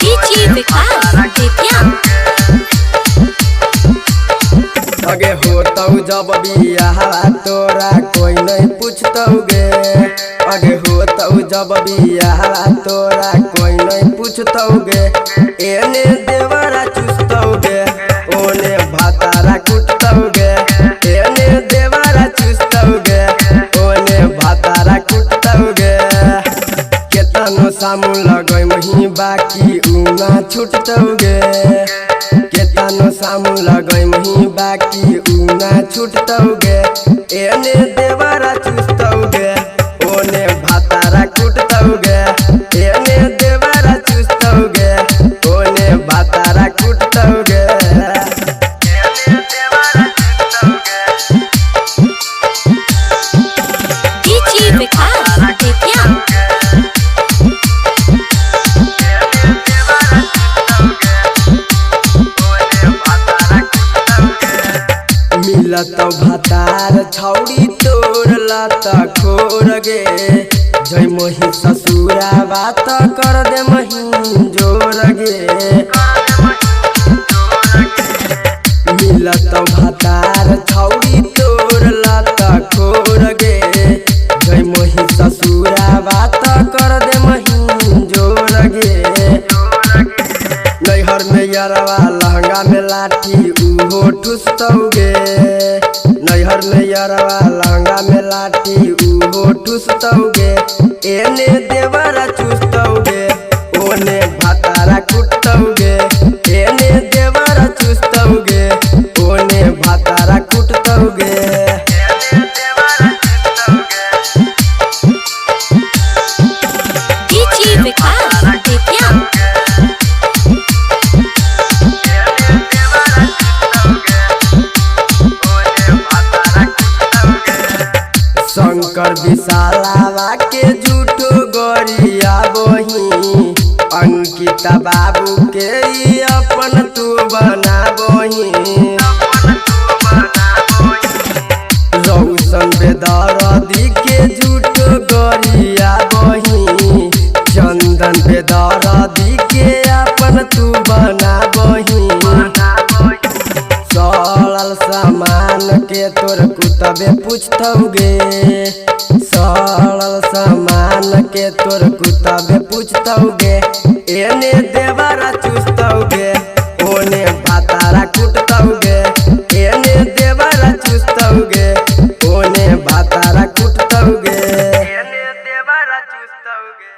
DJ विकास बेतिया। अगे होतौ जब बियाह तोरा कोई नहीं पूछतौ गे। अगे होतौ जब बियाह तोरा कोई नहीं पूछतौ गे। एने देवरा चुसतौ गे ओने भातारा कुटतौ गे। एने देवरा चुसतौ गे ओने भातारा कुटतौ गे। केतनो सामु लगै मही बाकी उना छुटतौ गे। केतनो सामु लगै मही बाकी उना छुटतौ गे। एने देवरा चुसतौ गे ओने भातारा कुटतौ गे। एने देवरा चुसतौ गे ओने भातारा कुटतौ गे। डीजे विकास बेतिया। मिलत भातार छौड़ी तोर लत खोर गे। जय मोही ससुरा बात कर दे मही जोर गे। मिलत भातार छौड़ी तोर लत खोर गे। जय मोही ससुरा बात कर दे मही जोर गे। नैहर में यरवा लहंगा में लाठी उहो ठुसतौ गे। नैहर में यरवा लहंगा में लाठी उहो ठुसतौ गे। एने देवरा चुसतौ गे ओने भातारा कुटतौ गे। एने देवरा चुसतौ गे ओने भातारा कुटतौ गे। डीजे विकास बेतिया। शंकर विशालावा के झूठो गरिया बही। अंकिता बाबू के अपन तू बना बही। रौशन बेदरदी के झूठो गरिया बही। चंदन बेदरदी के अपन तू बना बही। सड़ल सामान के तोर कुतबे पूछतौ गे। सड़ल सामान के तोर कुतबे पूछतौ गे। एने देवरा चुसतौ गे ओने भातारा कुटतौ गे। एने देवरा चुसतौ गे ओने भातारा कुटतौ गे। एने देवरा चुसतौ गे।